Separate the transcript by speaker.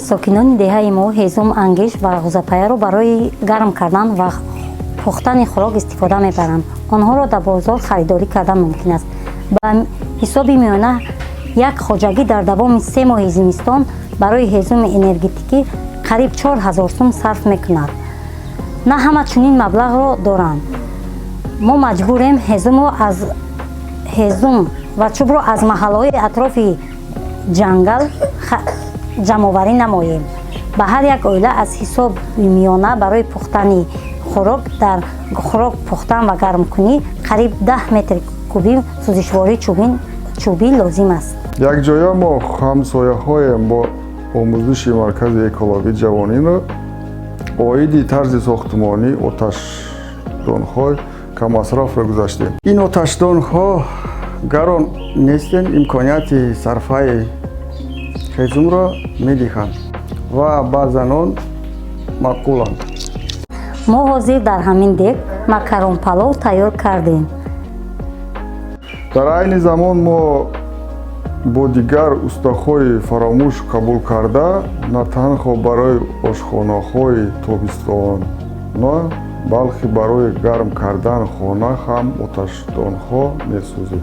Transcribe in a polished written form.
Speaker 1: Сокинони деҳаи мо ҳезум, ангишт ва ғӯзапаяро барои гарм кардан ва пухтани хӯрок истифода мебаранд. Онҳоро дар бозор харидорӣ кардан мумкин аст. Ба ҳисоби миёна, як хоҷагӣ дар давоми 3 моҳи зимистон барои ҳезуми энергетикӣ қариб 4000 сум сарф мекунад. На ҳама чунин маблағро доранд. Мо маҷбурем ҳезумро аз ҳезум ва чӯбро аз маҳаллаҳои атрофи ҷангал ҷамъоварӣ намоем. Ба ҳар як оила аз ҳисоби миёна барои пухтани хӯрок, дар хӯрок пухтан ва гармкунӣ қариб 10 метри кубӣ сӯзишвории чӯбӣ лозим аст.
Speaker 2: Якҷоя мо ҳамсояҳоем бо омӯзиши Маркази экологии ҷавониро оиди тарзи сохтмонӣ оташдонҳои каммасрофро гузаштем.
Speaker 3: Ин оташдонҳо гарон нестанд, имконияти сарфаи ҳезумро медиҳанд ва ба занон маъқуланд.
Speaker 1: Мо ҳозир дар ҳамин дег макарон палов тайёр кардем.
Speaker 2: Дар айни замон мо бо дигар устаҳои фаромӯш қабул карда, на танҳо барои ошхонаҳои тобистона, балки барои гарм кардан хона ҳам оташдонҳо месозем.